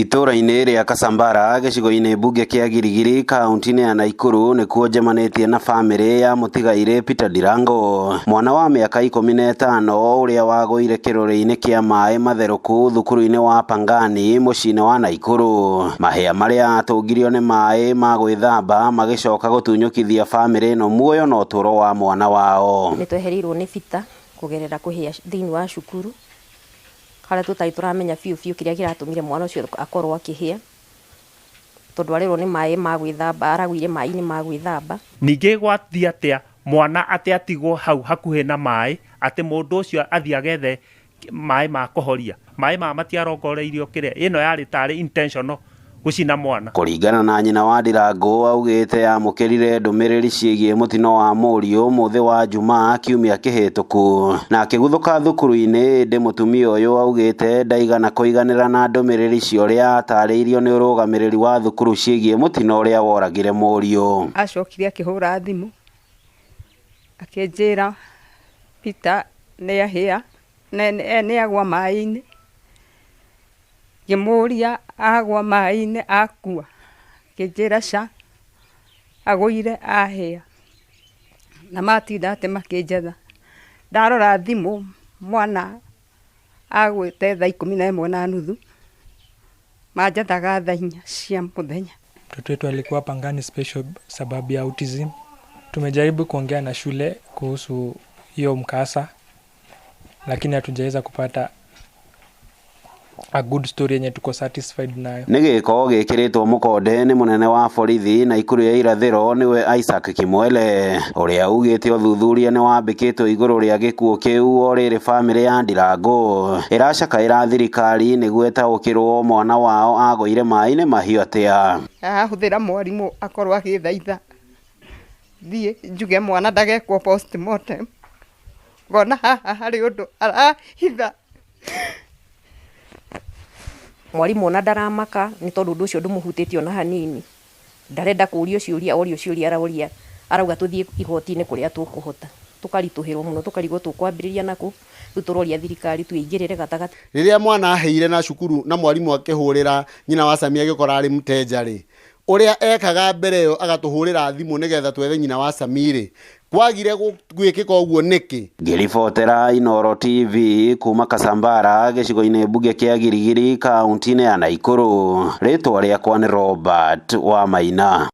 Itũũra-inĩ rĩa Kasambara gĩcigo-inĩ mbunge kĩa Giligili kaũntĩ-inĩ ya Naikuru nĩkuo njemanĩtie na bamĩrĩ ya mũtigairĩ Peter Ndirango, mwana wa mĩaka 15 ũrĩa wagũire kĩrũrĩ-inĩ kĩa maĩ matherũku thukuru-inĩ wa Pangani mũciĩ-inĩ wa Naikuru. Mahĩa marĩa atũngirio nĩ maĩ ma gwĩthamba magĩcoka gũtunyũkithia bamĩrĩ ĩno muoyo na ũtũũro wa mwana wao. Nĩ twehereirwo nĩ Peter kũgerera kũhĩa thĩinĩ wa cukuru harĩa tũtarĩ tũramenya biũ biũ kĩrĩa kĩratũmire mwana ũcio akorwo akĩhĩa tondũ arerwo nĩ maĩ ma gwĩthamba, aragũire maĩ-inĩ ma gwĩthamba. Ningĩ gwathiĩ atĩa mwana atĩ atigwo hau hakuhĩ na maĩ, atĩ mũndũ ũcio athiĩ agethe maĩ ma kũhoria, maĩ maya matiarongoreirio kĩrĩa, ĩno yarĩ tarĩ intentional gũcina mwana. Kũringana na nyina wa Ndirango augĩte amũkĩrire ndũmĩrĩri ciĩgiĩ mũtino wa mũriũ mũthĩ wa Jumaa kiumia kĩhĩtũku na akĩguthũka thukuru-inĩ, ĩndĩ mũtumia ũyũ augĩte ndaigana kũiganĩra na ndũmĩrĩri cia ũrĩa atarĩirio nĩ ũrũgamĩrĩri wa thukuru ciĩgiĩ mũtino ũrĩa woragire mũriũ. Acokire akĩhũra thimũ akĩnjĩra Peter nĩ ahĩa, nĩ agwa maĩ-inĩ. Ngĩmũria agwa maĩ-inĩ akua, akĩnjĩra ca, agũire ahĩa. Na matinda atĩ makĩnjetha. Ndarora thimũ mwana agwĩte thaa 11:30, manjethaga thaa 4 cia mũthenya. Mtoto wetu alikuwa Pangani Special sababu ya autism. Tumejaribu kuongea na shule kuhusu hiyo mkasa, lakini hatujaweza kupata a good story yenye tuko satisfied nayo. Nĩ gĩko gĩkĩrĩtwo mũkonde nĩ mũnene wa borithi Naikuru ya irathĩro nĩwe Isaac Kimwele, ũrĩa ugĩte ũthuthuria nĩ wambĩkĩtwo igũrũ rĩa gĩkuũ kĩu o rĩrĩ bamĩrĩ ya Ndirango ĩracakaĩra thirikari nĩguo ĩtaũkĩrwo mwana wao agũire maĩ-inĩ mahiũ atĩa. Ahũthĩra mwarimũ akorwo agĩthaitha thiĩ njuge mwana ndagekwo postmortem, ngona haha harĩ ũndũ arahitha. Mwarimũ ona ndaramaka nĩ tondũ ũndũ ũcio ndũmũhutĩtie ona hanini, ndarenda kũrio ciũria, orio ciũria aroria arauga tũthiĩ igoti-inĩ kũrĩa tũkũhota. Tũkaritũhĩrwo mũno tũkarigwo tũkwambĩrĩria nakũ, rĩu tũroria thirikari tuingĩrĩre gatagatĩ. Rĩrĩa mwana aheire na cukuru na mwarimũ akĩhũrĩra nyina wa Sami agĩkora arĩ mteja rĩ, ũrĩa ekaga mbere ĩyo agatũhũrĩra thimũ nĩgetha twethe nyina wa Sami rĩ, kwagire gwĩkĩka ũguo nĩkĩ? Ngĩribotera Inooro TV kuma Kasambara gĩcigo-inĩ mbunge kĩa Giligili kaũntĩ-inĩ ya Naikuru, rĩtwa rĩakwa nĩ Robert Wamaina.